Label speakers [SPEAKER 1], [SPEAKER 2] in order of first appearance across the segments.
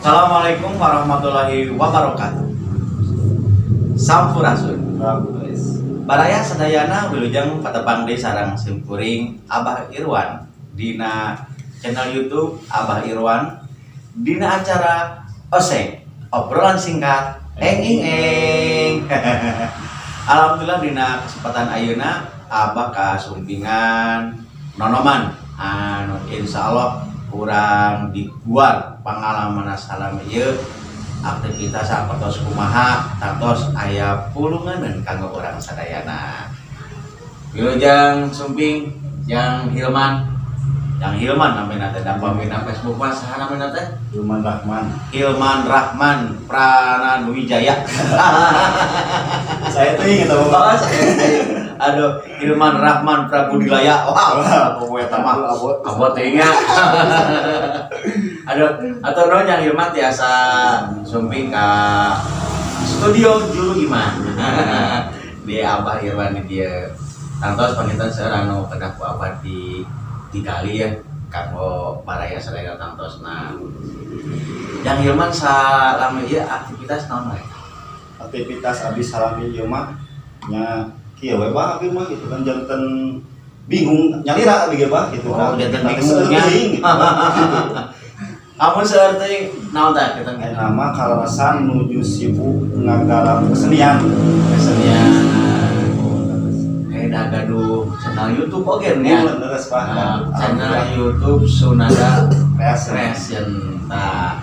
[SPEAKER 1] Assalamualaikum warahmatullahi wabarakatuh. Sampurasun.
[SPEAKER 2] Bagus.
[SPEAKER 1] Baraya sadayana, wilujeng patepang deui sareng simkuring Abah Irwan dina channel YouTube Abah Irwan, dina acara Oseng, obrolan singkat eng ing eng. Alhamdulillah, dina kesempatan ayeuna Abah kasumpingan nonoman anu insya Allah kurang diguar pengalaman salami ieu aktivitas sapertos kumaha, tangtos aya pulunganeun kanggo urang sadayana. Wilujeng sumping Jang Hilman. Jang Hilman namina teh, da pamina Facebook mah saha namina teh?
[SPEAKER 2] Hilman Rahman.
[SPEAKER 1] Hilman Rahman Pranawijaya.
[SPEAKER 2] Saya tuh ingat apa?
[SPEAKER 1] Oh, saya teh. Aduh, Hilman Rahman Prabudilaya. Wow.
[SPEAKER 2] Wah, pokoknya
[SPEAKER 1] Mah,
[SPEAKER 2] abot.
[SPEAKER 1] Abot teh nya. Aduh, atau naon, Jang Hilman tiasa sumping ka studio Juru Iman. Dia Abah Irwan di dia. Tangtos panginten seueur anu kedah ku Abah di digali ya kanggo baraya sadaya tangtosna. Jang Hilman, salami ieu aktivitas naon wae?
[SPEAKER 2] Aktivitas abis salami ieu mah nya kieu we, Bah, abi mah gitu kan janten bingung nyalira abi ge, Bah, gitu
[SPEAKER 1] Oh,
[SPEAKER 2] kan.
[SPEAKER 1] janten
[SPEAKER 2] Tapi
[SPEAKER 1] bingungnya.
[SPEAKER 2] seueur teuing, gitu, Bah, gitu.
[SPEAKER 1] Amun seueur teuing naon tah kita?
[SPEAKER 2] Aya nama kaleresan nuju sibuk ngagarap kesenian.
[SPEAKER 1] Kesenian. Da gaduh channel YouTube oge nya.
[SPEAKER 2] Mun leres, Bah.
[SPEAKER 1] Nah, channel YouTube Sunada
[SPEAKER 2] Creation.
[SPEAKER 1] Creation. Tah.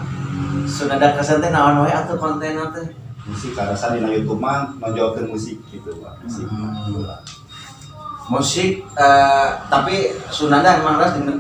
[SPEAKER 1] Sunada Creation teh naon wae atuh kontenna teh?
[SPEAKER 2] Musik kaleresan dina YouTube mah nonjolkeun musik gitu, Pak. Musik.
[SPEAKER 1] Musik, tapi Sunada emang ras dina,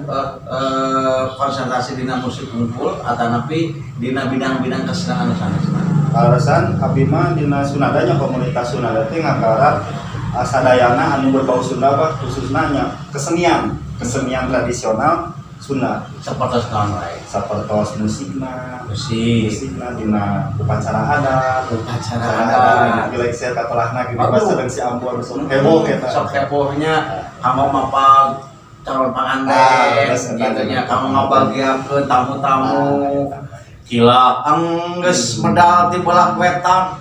[SPEAKER 1] konsentrasi dina musik wungkul atau napi dina bidang-bidang kesenian anu sanesna?
[SPEAKER 2] Kaleresan abdi mah dina Sunadanya, komunitas Sunada teh ngagarap sadayana anu berbau Sunda, Pak, khususnya nya kesenian, kesenian tradisional Sunda.
[SPEAKER 1] Sapertos naon wae?
[SPEAKER 2] Sapertos musikna,
[SPEAKER 1] Musik.
[SPEAKER 2] Musikna dina upacara adat,
[SPEAKER 1] upacara
[SPEAKER 2] adat,
[SPEAKER 1] adat.
[SPEAKER 2] Gilekser katelahna gini
[SPEAKER 1] Aduh.
[SPEAKER 2] pas sedang si Ambon sok heboh eta.
[SPEAKER 1] Sok hebohnya kamu mapal calon panganten
[SPEAKER 2] Ah, terus
[SPEAKER 1] gitu nya,
[SPEAKER 2] eta.
[SPEAKER 1] Kamu ngabagiakeun tamu-tamu.
[SPEAKER 2] Ah, eta.
[SPEAKER 1] Gila, enggeus medal ti belah wetan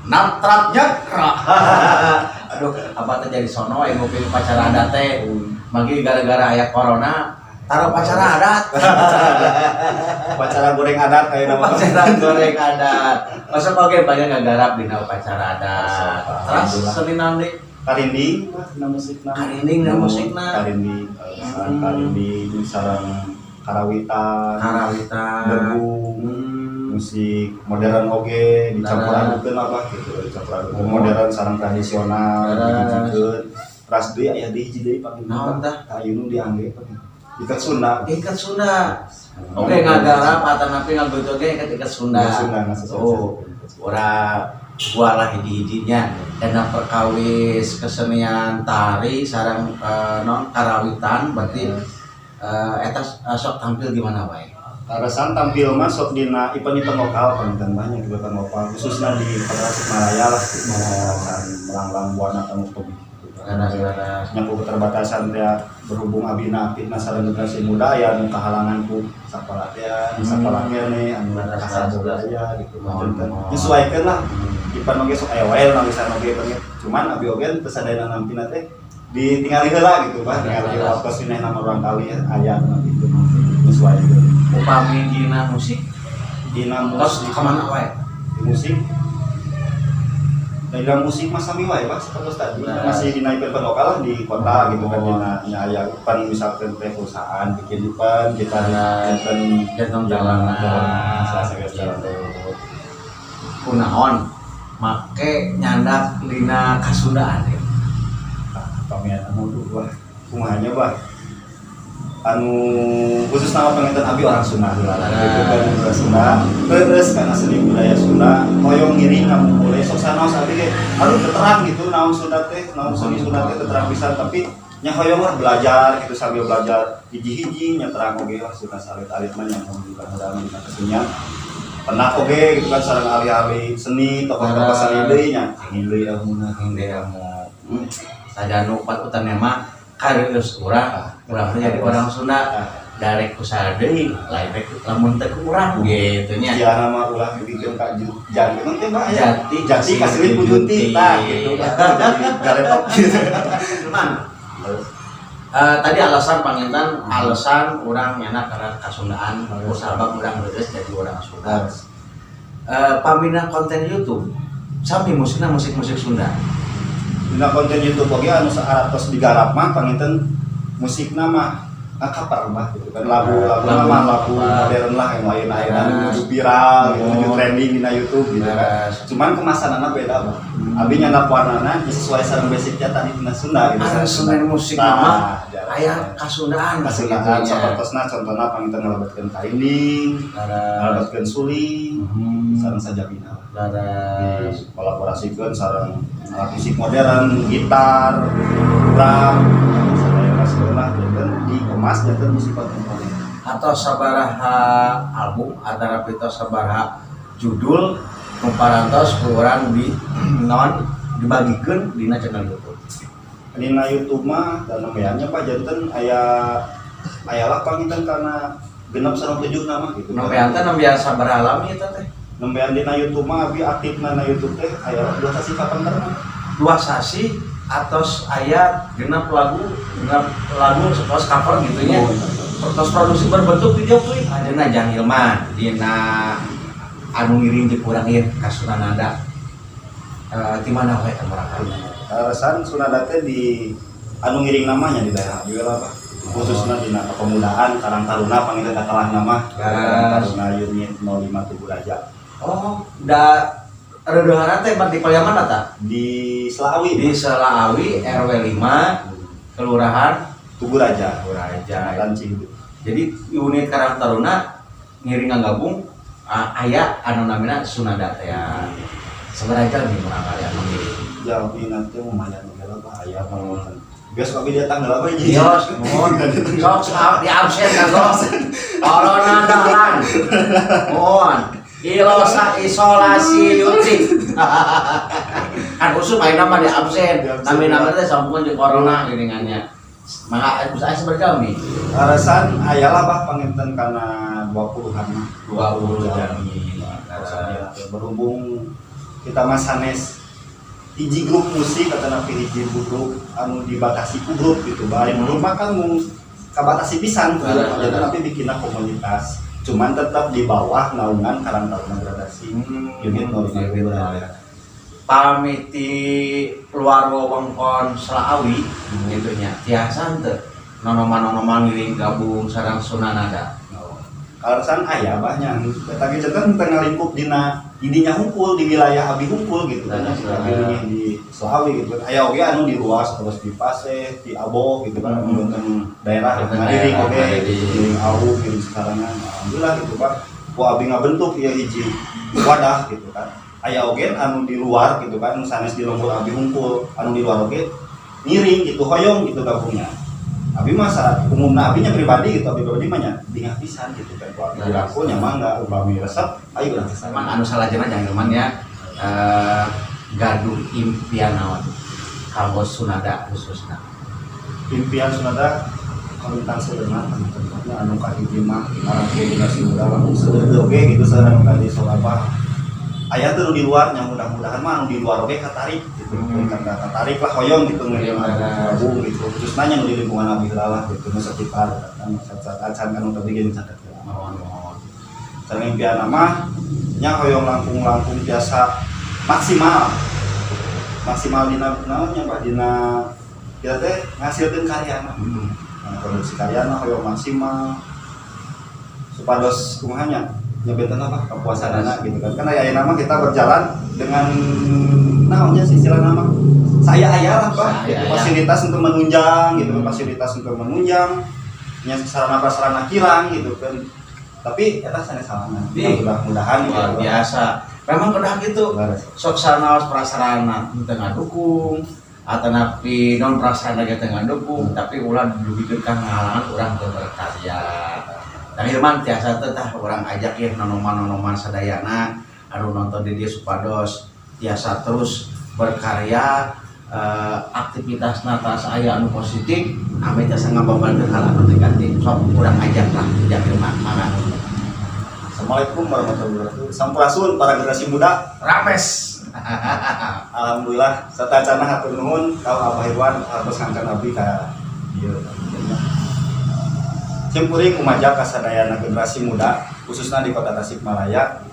[SPEAKER 1] natrat nyekra. Aduh, apa teh jadi sono aya ngopi upacara adat teh. Magi gara-gara aya corona taruh upacara adat.
[SPEAKER 2] Upacara goreng adat kayak nama.
[SPEAKER 1] Upacara goreng adat. Masuk oge banyak ngagarap dina upacara adat.
[SPEAKER 2] Masuk,
[SPEAKER 1] Terus
[SPEAKER 2] alhamdulillah.
[SPEAKER 1] seni naon deui?
[SPEAKER 2] Karinding, Bah, dina musikna.
[SPEAKER 1] Karinding dina musikna.
[SPEAKER 2] Karinding, karinding sareng karawitan,
[SPEAKER 1] Karawitan.
[SPEAKER 2] Bergu, musik modern oge dicampur adukeun lah, Bah, gitu, dicampur adukeun modern sareng tradisional dihijikeun. Ras deui aya deui hiji deui, Pak.
[SPEAKER 1] Naon tah?
[SPEAKER 2] Ayeuna diangge, Pak, ikat Sunda.
[SPEAKER 1] Ikat Sunda. Oke, ngagarap atau napi ngagojo ge ikat ikat Sunda.
[SPEAKER 2] Ikat Sunda, nggak
[SPEAKER 1] Oh, ora lah hiji-hijinya dana perkawis kesenian tari sareng non karawitan, berarti eta sok tampil gimana wae?
[SPEAKER 2] Kaleresan tampil mah sok dina event-event lokal panginten, banyak event lokal khususnya di Kota Tasikmalaya lah gitu. Kaleresan melanglang buana kanu tebih gitu.
[SPEAKER 1] Leres-leres.
[SPEAKER 2] Nya ku keterbatasan teh, berhubung abina aktifna sareng generasi muda ya, anu kahalangan ku sakola teh, anu sakola keneh anu kasaboga aya gitu. Janten nyesuaikeun lah event oge sok aya wae nu bisa oge event, cuman abi oge teu sadayana nampina teh ditingali heula gitu, Pak, tingali heula waktu sineh nama urang kali aya gitu, nyesuaikeun.
[SPEAKER 1] Upami dina musik,
[SPEAKER 2] Dina
[SPEAKER 1] terus
[SPEAKER 2] musik
[SPEAKER 1] kemana wae?
[SPEAKER 2] Di musik. Nah, dalam musik mah sami wae, Pak, seperti tadi. Masih dina event lokal lah di kota gitu kan, dina nya aya event misalkan teh perusahaan bikin event kita event.
[SPEAKER 1] Jantung jalanan.
[SPEAKER 2] Selasa jalan.
[SPEAKER 1] Gitu. Kunaon make nyandak dina kasundaan ya?
[SPEAKER 2] Nah, pamian anu tuh, wah, kumahanya, Bah, anu khusus nama penginten abi orang Sunda heula gitu kan, orang Sunda terus karena seni budaya Sunda hoyong ngiring ngamumule sok sanaos abi ge aduh terang gitu naon Sunda teh, naon seni Sunda teh terang pisan, tapi nya hoyong lah belajar gitu, sambil belajar hiji-hiji nya terang oge lah Sunda salit-alit mah nya mudah-mudahan dina kesenian pernah oge gitu kan sareng ahli-ahli seni, tokoh-tokoh seni deui nya ingin deui ilmuna.
[SPEAKER 1] Yang ilmu sajanu patutan mah kareus urang, urang teh jadi orang Sunda. Darek ku saha deui, lain rek lamun teu ku urang gitu nya.
[SPEAKER 2] Istilah nama ulah dibikin ka jati nanti Mbak ya.
[SPEAKER 1] Jati
[SPEAKER 2] Jati kasilih ku junti. Tah gitu. Jadi galetok gitu.
[SPEAKER 1] Man, tadi alasan panginten, alasan urang nyandak karena kasundaan, kusabab urang reueus jadi orang Sunda. Pamina konten YouTube sami musikna musik-musik Sunda.
[SPEAKER 2] Dina konten YouTube oge anu saaratos digarap mah panginten musikna mah cover mah gitu kan, lagu-lagu
[SPEAKER 1] Lagu
[SPEAKER 2] mah lagu
[SPEAKER 1] cover.
[SPEAKER 2] Modern lah yang lain ayeuna nu nuju viral gitu, nuju trending dina YouTube gitu kan. Cuman kemasanana beda, Bah. Abi nyandak warnana ya sesuai sareng basicnya tadi dina Sunda gitu.
[SPEAKER 1] Aransemen musik
[SPEAKER 2] Nah,
[SPEAKER 1] mah
[SPEAKER 2] jarang.
[SPEAKER 1] Aya kasundaan.
[SPEAKER 2] Kasundaan
[SPEAKER 1] gitu nya.
[SPEAKER 2] Sapertosna contohna panginten ngalebetkeun karinding, ngalebetkeun suling, sareng sajabina lah. Dikolaborasikeun sareng alat musik modern, gitar, drum, sadaya lah janten dikemas janten musik kontemporer.
[SPEAKER 1] Atau sabaraha album antara pito sabaraha judul nu parantos ku urang di non dibagikeun dina channel YouTube?
[SPEAKER 2] Dina YouTube mah dan nembeannya, Pak, janten aya aya lah panginten karena 6 sareng 7 nama gitu.
[SPEAKER 1] Nembean teh nembean sabaraha lami eta teh?
[SPEAKER 2] Nembean dina YouTube mah abi aktifna na YouTube teh aya lah 2 sasi kapengker mah.
[SPEAKER 1] 2 sasi atos aya 6 lagu, 6 lagu sekelas cover gitu nya. Terus produksi berbentuk video klip. Ayeuna Jang Hilman dina anu ngiring jeung urang ieu ka Sunanada. Di mana wae kan urang?
[SPEAKER 2] Alasan Sunada teh di anu ngiring namanya di daerah abi lah, Pak. Khususnya dina kepemudaan Karang Taruna panginten katalah nama Karang Taruna unit 05 Tugu Raja.
[SPEAKER 1] Oh, da reudeuhana teh di Paliaman ta?
[SPEAKER 2] Di Selaawi.
[SPEAKER 1] Di Selaawi RW 5 Kelurahan
[SPEAKER 2] Tugu Raja.
[SPEAKER 1] Tugu Raja.
[SPEAKER 2] Kecamatan Cihideung.
[SPEAKER 1] Jadi unit Karang Taruna ngiring ngagabung aya anu namina Sunada teh ya. Sabaraha jalmi murang kali anu ngiring?
[SPEAKER 2] Jalmi nanti lumayan oge lah, Pak, aya panginten. Biasa abi dia tanggal apa ini?
[SPEAKER 1] Yos, mohon. Sok sok di absen kan sok. Corona dahlan. Mohon. Ilosa isolasi yuti. Kan usum ayeuna mah di absen.
[SPEAKER 2] Di absen.
[SPEAKER 1] Kami nama teh sampun jeung corona geuningannya. Mangga bisa sabaraha jalmi?
[SPEAKER 2] Alasan aya lah, Pak, panginten karena 20-an mah.
[SPEAKER 1] 20 jalmi.
[SPEAKER 2] Alasannya berhubung kita mah sanes hiji grup musik atau napi hiji grup anu dibatasi ku grup gitu, bae grup mah kan mung kabatasi pisan ku grup. Jadi tapi bikinna komunitas, cuman tetap di bawah naungan Karang Taruna Gradasi unit 05 Tugu Raja.
[SPEAKER 1] Pami ti luar wewengkon Selaawi gitu nya, tiasa teu nonoman-nonoman ngiring gabung sareng Sunanada?
[SPEAKER 2] Alasan aya banyak tapi janten tengah lingkup dina didinya hungkul di wilayah abi hungkul gitu kan, abi leuwih di Selaawi gitu kan. Aya oge anu di luas terus di Paseh, di Aboh gitu kan, anu benten daerah ngadiring
[SPEAKER 1] daerah,
[SPEAKER 2] oge
[SPEAKER 1] ngadiring.
[SPEAKER 2] Ngiring Awu, ngiring sekarangan. Alhamdulillah gitu, Pak, ku abi ngabentuk ieu hiji wadah gitu kan. Aya oge anu di luar gitu kan, anu sanes di lembur abi hungkul, anu di luar oge ngiring gitu, hoyong gitu gabungnya. Abi mah saat umumna abinya pribadi gitu, abi pribadi mah nya bingah pisan gitu kan, ku abi dirangkul nya mangga, upami resep ayo urang kesana.
[SPEAKER 1] Cuman anu salajengna, Jang Hilman ya, gaduh impian naon kanggo Sunada khususna?
[SPEAKER 2] Impian Sunada kalintang seueurna teman-temannya. Anu kahiji mah arang generasi muda lamun seueur oge gitu sareng tadi sok apa aya tuh di luarnya, mudah-mudahan mah anu di luar oge katarik gitu. Karena katarik lah hoyong gitu ngiring gabung gitu, khususnya nu di lingkungan abi lah gitu, nu sekitar kan saat acan kan tapi gini catat.
[SPEAKER 1] Mohon mohon.
[SPEAKER 2] Sareng impian mah nya hoyong langkung-langkung biasa maksimal maksimal dina naonnya, Pak, dina kita teh ngasilkeun karya mah. Nah, produksi karya mah hoyong maksimal supados kumaha nya nya benten apa kepuasanana gitu kan. Kan aya nama kita berjalan dengan naonnya sih istilah nama saya aya lah, Pak.
[SPEAKER 1] Saya aya.
[SPEAKER 2] Fasilitas untuk menunjang gitu kan, fasilitas untuk menunjang nya sarana prasarana kirang gitu kan, tapi eta sanes halangan. Mudah-mudahan
[SPEAKER 1] Luar
[SPEAKER 2] gitu.
[SPEAKER 1] Biasa memang kedah gitu.
[SPEAKER 2] Leres.
[SPEAKER 1] Sok sanaos prasarana teu ngadukung atau napi non prasarana ge teu ngadukung, tapi ulah didugikeun ka ngahalangan urang teu berkarya. Nah, Hilman, tiasa teh tah urang ajak ya nonoman-nonoman sadayana anu nonton di dieu supados tiasa terus berkarya. Aktivitasna tas aya anu positif, ambeh tiasa ngababarkeun hal anu negatif. Sok urang ajak lah Jang Hilman, mangga.
[SPEAKER 2] Assalamualaikum warahmatullahi wabarakatuh. Sampurasun para generasi muda.
[SPEAKER 1] Rames.
[SPEAKER 2] Alhamdulillah serta cana hatur nuhun ka Abah Irwan atas ngangkat abdi ka dieu. Simkuring umajak ka sadayana generasi muda khususnya di Kota Tasikmalaya.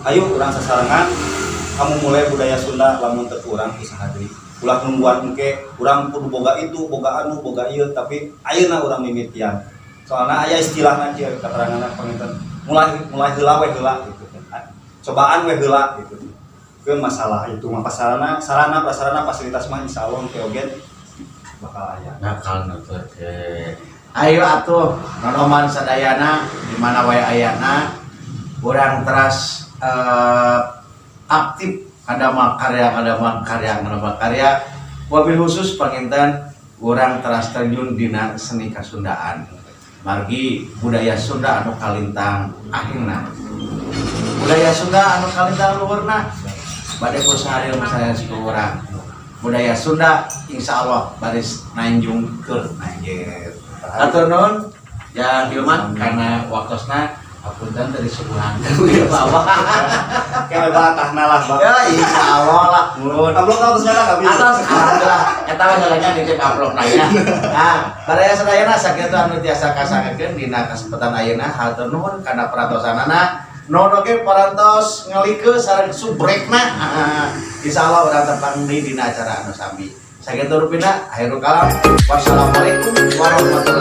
[SPEAKER 2] Ayo urang sasarengan kamu mulai budaya Sunda, lamun teu urang usaha deui. Ulah nungguan engke urang kudu boga itu, boga anu, boga ieu, tapi ayeuna urang mimitian. Soalnya aya istilahna kieu, keteranganna panginten mulai mulai heula we heula gitu kan. Cobaan we heula gitu. Ke masalah itu mah pasarana, sarana prasarana fasilitas mah insyaallah engke oge bakal aya.
[SPEAKER 1] Bakal nuturkeun. Ayo atuh nonoman sadayana di mana wae ayana, urang teras aktif kadamel karya, kadamel karya, kadamel karya. Wabil khusus panginten urang teras terjun dina seni kasundaan, margi budaya Sunda anu kalintang akhirna, budaya Sunda anu kalintang luhurna, bade ku saha misalnya ku urang budaya Sunda insya Allah baris nanjung ke nanjir. Hatur nuhun Jang Hilman karena waktosna. Apunten tadi suguhan bawah.
[SPEAKER 2] Kayak batahna lah, Bang.
[SPEAKER 1] Ya, insya Allah lah.
[SPEAKER 2] Nuhun. Amplop tau terus nyala kabeh.
[SPEAKER 1] Atas alhamdulillah eta mah jalannya nitip amplop na ya. Nah, baraya sadayana, sakitu anu tiasa kasangakeun dina kesempatan ayeuna. Hatur nuhun kana peratosanana. Nuhun oge parantos ngelike sareng subrekna. Insyaallah urang tepang deui dina acara anu sami. Sakitu rupina, akhirul kalam. Wassalamualaikum warahmatullahi.